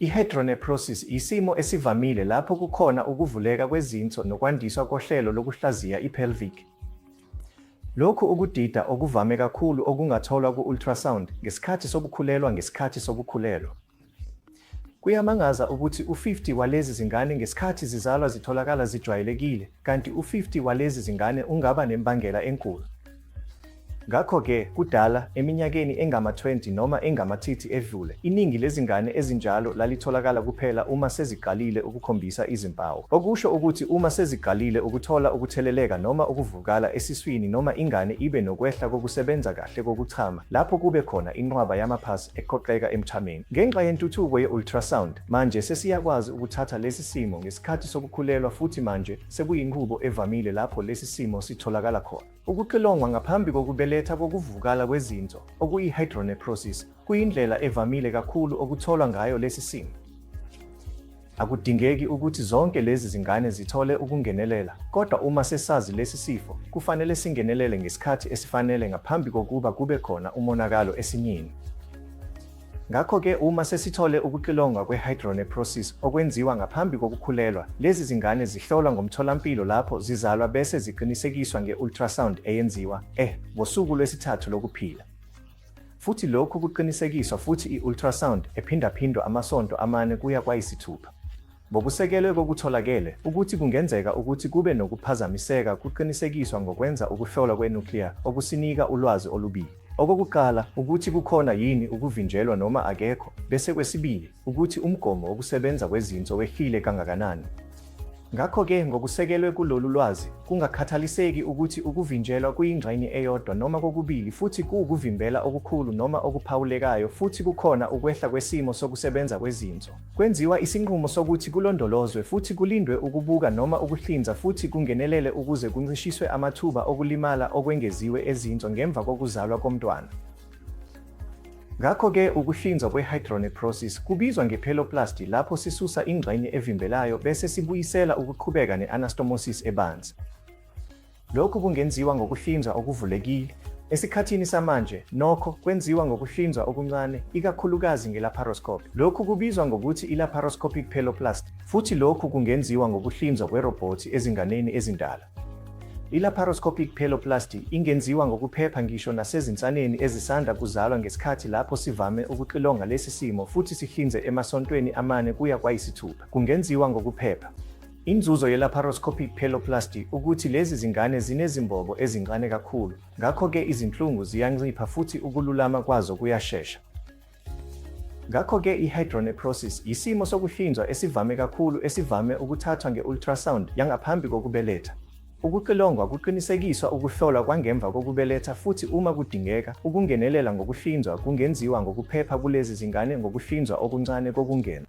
I-Hydronephrosis yisimo esivamile lapho kukhona ukuvuleka kwezinso nokwandiswa kohlelo lokuhlaziya i-pelvic. Lokhu ukudida okuvame kakhulu okungatholwa ku-ultrasound ngesikhathi sokukhulelwa ngesikhathi sokukhulelwa. Kuyamangaza ukuthi u-50 walezi zingane ngesikhathi zizalwa zitholakala zijwayelekile, kanti u-50 walezi zingane ungaba nembangela enkulu. Ngakho-ke, kudala, eminyakeni engama-20 noma engama-30 edlule, iningi lezingane ezinjalo lalitholakala kuphela uma seziqalile ukukhombisa izimpawu, okusho ukuthi uma seziqalile ukuthola ukutheleleka noma ukuvukala esiswini noma ingane ibe nokwehla kokusebenza kahle kokuchama lapho kube khona inqwaba yama-pus eqoqeka emthameni. Ngenxa yentuthuko ye-ultrasound, manje sesiyakwazi ukuthatha lesi simo ngesikhathi sokukhulelwa futhi manje sekuyinqubo evamile lapho lesi simo sitholakala khona. Ukuxilongwa ngaphambi kokubeletha kokuvukala kwezinso, okuyi-hydronephrosis, kuyindlela evamile kakhulu okutholwa ngayo lesi simo. Akudingeki ukuthi zonke lezi zingane zithole ukungenelela, kodwa uma sesazi lesi sifo, kufanele singenelele ngesikhathi esifanele ngaphambi kokuba kube khona umonakalo esinyeni. Ngakho-ke uma sesithole ukuxilongwa kwe-hydronephrosis okwenziwa ngaphambi kokukhulelwa, lezi zingane zihlolwa ngomtholampilo lapho zizalwa bese ziqinisekiswa nge-ultrasound eyenziwa eh ngosuku lwesithathu lokuphila. Futhi lokhu kuqinisekiswa futhi i-ultrasound ephindaphindwa amasonto amane kuya kwayisithupha. Ngokusekelwe kokutholakele, ukuthi kungenzeka ukuthi kube nokuphazamiseka kuqinisekiswa ngokwenza ukuhlolwa kwe-nuclear okusinika ulwazi olubili. Okokuqala, ukuthi kukhona yini ukuvinjelwa noma akekho, bese kwesibili, ukuthi umgomo wokusebenza kwezinso wehlile kangakanani. Ngakho-ke, ngokusekelwe kulolu lwazi, kungakhathaliseki ukuthi ukuvinjelwa kuyingxenye eyodwa noma kokubili futhi kuwukuvimbela okukhulu noma okuphawulekayo futhi kukhona ukwehla kwesimo sokusebenza kwezinso, kwenziwa isinqumo sokuthi kulondolozwe futhi kulindwe ukubuka noma ukuhlinza futhi kungenelele ukuze kuncishiswe amathuba okulimala okwengeziwe ezinso ngemva kokuzalwa komntwana. Ngakho-ke ukuhlinzwa kwe-hydronephrosis kubizwa nge-pyeloplasty lapho sisusa ingxenye evimbelayo bese sibuyisela ukuqhubeka ne-anastomosis ebanzi. Lokhu kungenziwa ngokuhlinzwa okuvulekile. Esikhathini samanje, nokho, kwenziwa ngokuhlinzwa okuncane, ikakhulukazi nge-laparoscopy. Lokhu kubizwa ngokuthi i-laparoscopic pyeloplasty, futhi lokhu kungenziwa ngokuhlinzwa kwerobhothi ezinganeni ezindala. I-laparoscopic pyeloplasty ingenziwa ngokuphepha ngisho nasezinsaneni ezisanda kuzalwa ngesikhathi lapho sivame ukuxilonga lesi simo futhi sihlinze emasontweni amane kuya kwayisithupha. Kungenziwa ngokuphepha. Inzuzo ye-laparoscopic pyeloplasty ukuthi lezi zingane zinezimbobo ezincane kakhulu, ngakho-ke izinhlungu ziyancipha futhi ukululama kwazo kuyashesha. Ngakho-ke i-hydronephrosis yisimo sokuhlinzwa esivame kakhulu esivame ukuthathwa nge-ultrasound yangaphambi kokubeletha. Ukuxilongwa kuqinisekiswa ukuhlolwa kwangemva kokubeletha futhi uma kudingeka, ukungenelela ngokuhlinzwa kungenziwa ngokuphepha kulezi zingane ngokuhlinzwa okuncane kokungena.